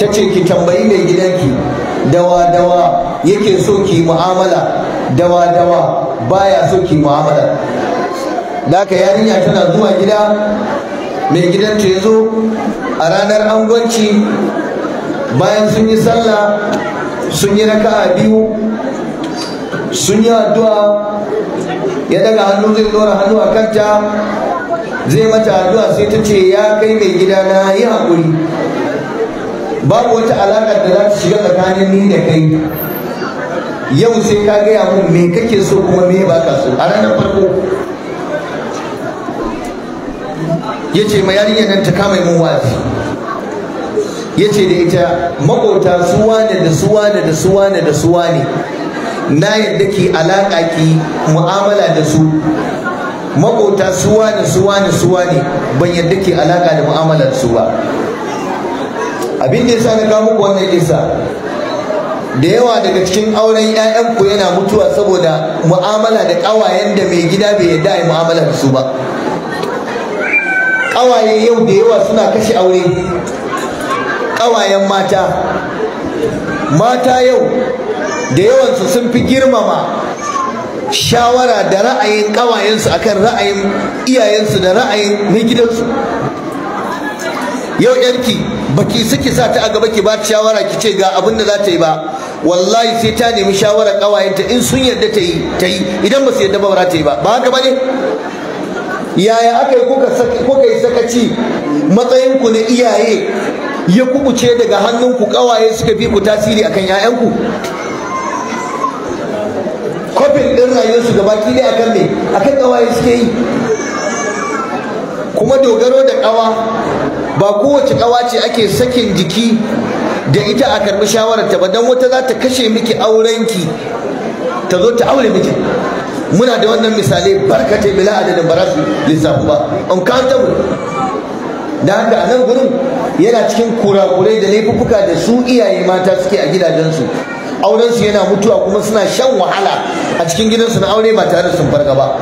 Ta ce ki tambayi mai gidanki dawa dawa yake so ki mu'amala, dawa dawa baya so ki mu'amala. Da haka yarinya tana zuwa gida, mai gidanta ya zo a ranar angwanci, bayan sun yi sallah, sun yi raka'a biyu, sun yi addu'a, ya daga hannu zai dora hannu a kanta zai mata addu'a, sai ta ce ya kai mai gida na yi haƙuri, babu wata alaƙar da za ta shiga tsakanin ni da kai, yau sai ka gaya mun me kake so kuma me baka so. A ranar farko ya ce ma yarinyar nan ta kama mun wa'azi, ya ce da ita maƙota su wane da su wane da su wane da su wane, na yadda ki alaƙa ki mu'amala da su, maƙota su wane su wane su wane ban yadda ki alaƙa da mu'amala da su ba. Abin da yasa na kawo muku wannan kisa, da yawa daga cikin auren 'ya'yanku yana mutuwa saboda mu'amala da ƙawayen da mai gida bai yadda a yi mu'amala da su ba. Ƙawaye yau da yawa suna kashe aure, ƙawayen mata. Mata yau da yawansu sun fi girmama shawara da ra'ayin ƙawayensu akan ra'ayin iyayensu da ra'ayin mai gidansu. Yau yarki baki suke sa ta a gaba ki ba ta shawara ki ce ga abin da za ta yi ba, wallahi sai ta nemi shawarar ƙawayenta, in sun yarda ta yi ta yi, idan ba su yarda ba ba za ta yi ba. Ba haka ba ne? Yaya aka yi kuka yi sakaci, matsayinku na iyaye ya kubuce daga hannunku, ƙawaye suka fi ku tasiri akan 'ya'yanku? Kofin ɗin rayuwarsu gabaki ɗaya akan me? Akan ƙawaye suke yi. Kuma dogaro da ƙawa, ba kowace ƙawa ce ake sakin jiki da ita a karɓi shawararta ba, don wata za ta kashe miki aurenki ta zo ta aure miki. Muna da wannan misalai barkatai bila adadin, ba za su lissafu ba, uncountable. Da haka a nan gurin yana cikin kurakurai da laifuffuka da su iyaye mata suke a gidajensu, aurensu yana mutuwa kuma suna shan wahala a cikin gidansu na aure ba tare da sun farga ba.